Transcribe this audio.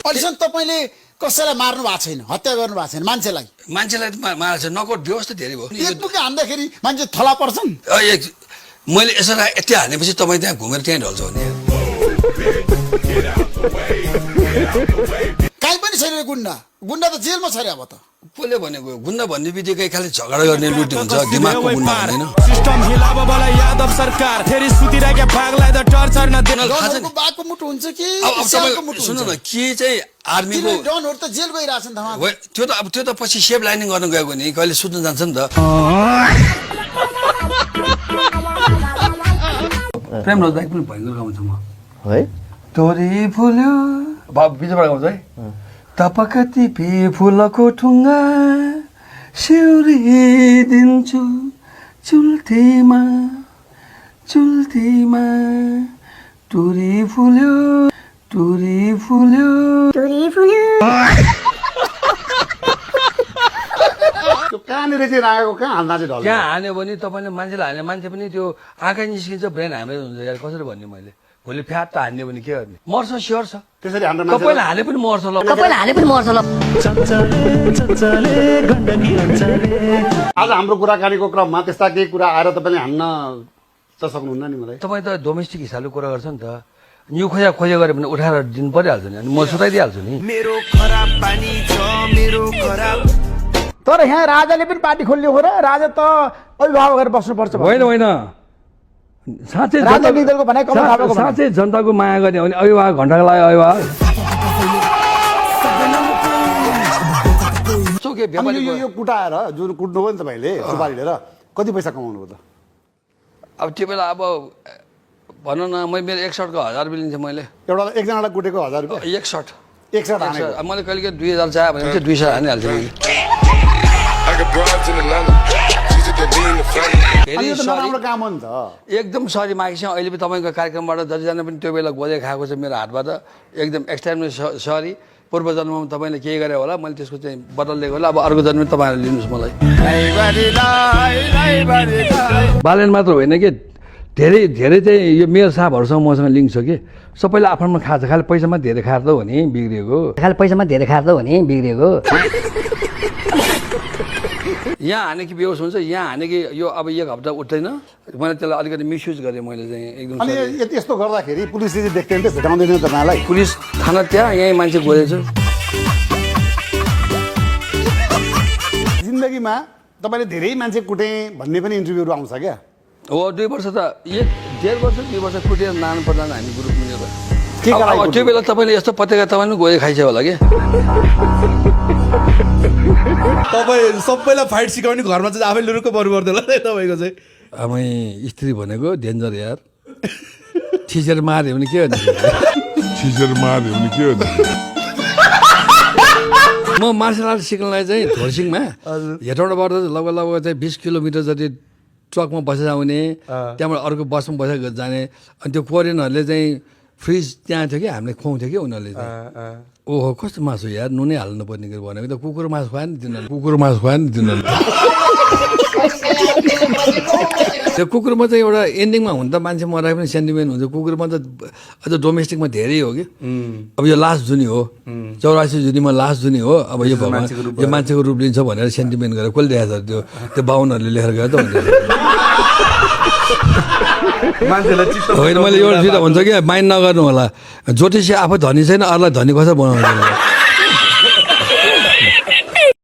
अहिलेसम्म तपाईँले कसैलाई मार्नु भएको छैन, हत्या गर्नु भएको छैन मान्छेलाई त मारेको छ नकोट व्यवस्था धेरै भयो एकमुखे हान्दाखेरि मान्छे थला पर्छन् मैले यसरी यति हानेपछि तपाईँ त्यहाँ घुमेर त्यहीँ ढल्छ भने काहीँ पनि छैन गुन्डा गुन्डा त जेलमा छ अरे अब त कसले भनेको गुन्डा भन्ने बित्तिकै खालि झगडा गर्ने लुट्ने हुन्छ दिमागको गुन्डा हुँदैन सिस्टम हिलाबला यादव सरकार फेरि सुतिरहेका भागलाई त टर्चर नदिन डनहरुको बाको मुटु हुन्छ कि स्यालको मुटु सुन्नु न के चाहिँ आर्मीको डनहरु त जेल गइराछन् धमा त्यो त पछि सेफ लाइनिङ गर्न गएको नि कहिले सुत्न जान्छ नि त प्रेम नजदाक पनि भयङ्कर गाउँछ म है तोरी फुल्यो बिचबाट गाउँछ है तपकति पे फुलको ठुङ्गा सिउरी दिन्छु चुल्थीमा टुरी फुल्यो त्यो कहाँनिर चाहिँ राखेको कहाँ हाल्दा चाहिँ ढल्छ त्यहाँ हान्यो भने तपाईँले मान्छेलाई हान्यो मान्छे पनि त्यो आँखा निस्किन्छ ब्रेन हाम्रै हुन्छ यार कसरी भन्ने मैले भोलि फ्याट त हान्यो भने के गर्ने मर्छ स्योर छ त्यसरी हान्दा तपाईँले हाले पनि मर्छ ल आज हाम्रो कुराकानीको क्रममा त्यस्ता केही कुरा आएर तपाईँले हान्न त सक्नुहुन्न नि मलाई तपाईँ त डोमेस्टिक हिसाबले कुरा गर्छ नि त न्यु खोजा गऱ्यो भने उठाएर दिनु परिहाल्छ नि अनि म सुताइदिइहाल्छु नि तर यहाँ राजाले पनि पार्टी खोल्यो हो र राजा त अभिभावक गरेर बस्नुपर्छ होइन साँच्चै जनताको माया गर्ने भने अभिभावक घण्टाको लागि अभिभावक यो कुटाएर जुन कुट्नुभयो नि तपाईँले सुपारी लिएर कति पैसा कमाउनु हो त अब त्यो बेला अब भनौँ न मेरो एक सर्टको 1000 रुपियाँ लिन्थेँ मैले एकजनालाई कुटेको 1000 रुपियाँ एक सर्ट हानेको मैले कहिले 2000 चाह्यो भने चाहिँ 200 हानिहाल्थेँ मैले काम हो नि त एकदम सरी मागेपछि अहिले पनि तपाईँको कार्यक्रमबाट जतिजना पनि त्यो बेला गोले खाएको छ मेरो हातबाट एकदम एक्सट्रिमली सरी पूर्व जन्ममा तपाईँले केही गरे होला मैले त्यसको चाहिँ बदल लिएको होला अब अर्को जन्म तपाईँहरूले लिनुहोस् मलाई बालेन मात्र होइन कि धेरै चाहिँ यो मेरो साहबहरूसँग मसँग लिङ्क छ कि सबैले आफ्नो खान्छ खालि पैसामा धेरै खाएर त हो नि बिग्रिएको यहाँ हाने कि बेहोस हुन्छ यहाँ हाने कि यो अब एक हप्ता उठ्दैन मैले त्यसलाई अलिकति मिसयुज गरेँ मैले चाहिँ एकदम अनि यस्तो गर्दाखेरि पुलिसले देख्दैन त भेटाउँदैन तपाईँलाई पुलिस थाना त्यहाँ यहीँ मान्छे गएछ जिन्दगीमा तपाईँले धेरै मान्छे कुटे भन्ने पनि इन्टरभ्यूहरू आउँछ क्या हो 2 वर्ष त 1.5 वर्ष 2 वर्ष कुटेर लानु पर्दैन हामी ग्रुप मिलेर त्यो बेला तपाईँले यस्तो पत्रिका तपाईँले गोए खाइछ होला कि तपाईँ सबैलाई फाइट सिकाउने घरमा चाहिँ आफै लुरुक्क बरु पर्दैन तपाईँको चाहिँ आमै स्त्री भनेको डेन्जर यार थिचेर मार्यो भने के हो म मार्सल आर्ट सिक्नलाई चाहिँ धोरसिङमा हेटौँडाबाट लगभग चाहिँ 20 किलोमिटर जति ट्रकमा बसेर आउने त्यहाँबाट अर्को बसमा बसेर जाने अनि त्यो कोरियनहरूले चाहिँ फ्रिज त्यहाँ थियो कि हामीले खुवाउँथ्यो कि उनीहरूले ओहो कस्तो मासु यार नुनै हाल्नु पर्ने भनेको त कुकुर मासु खुवायो नि तिनीहरूले त्यो कुकुरमा चाहिँ एउटा एन्डिङमा हुन त मान्छे मराए पनि सेन्टिमेन्ट हुन्छ कुकुरमा त अझ डोमेस्टिकमा धेरै हो कि अब यो लास्ट जुनी हो 84 जुनीमा लास्ट जुनी हो अब यो यो मान्छेको रूप लिन्छ भनेर सेन्टिमेन्ट गरेर कसले देखाएको छ त्यो बाहुनहरूले लेखेर गयो त होइन मैले एउटा सिधा भन्छ कि माइन्ड नगर्नु होला ज्योतिषी आफै धनी छैन अरूलाई धनी कसरी बनाउँछ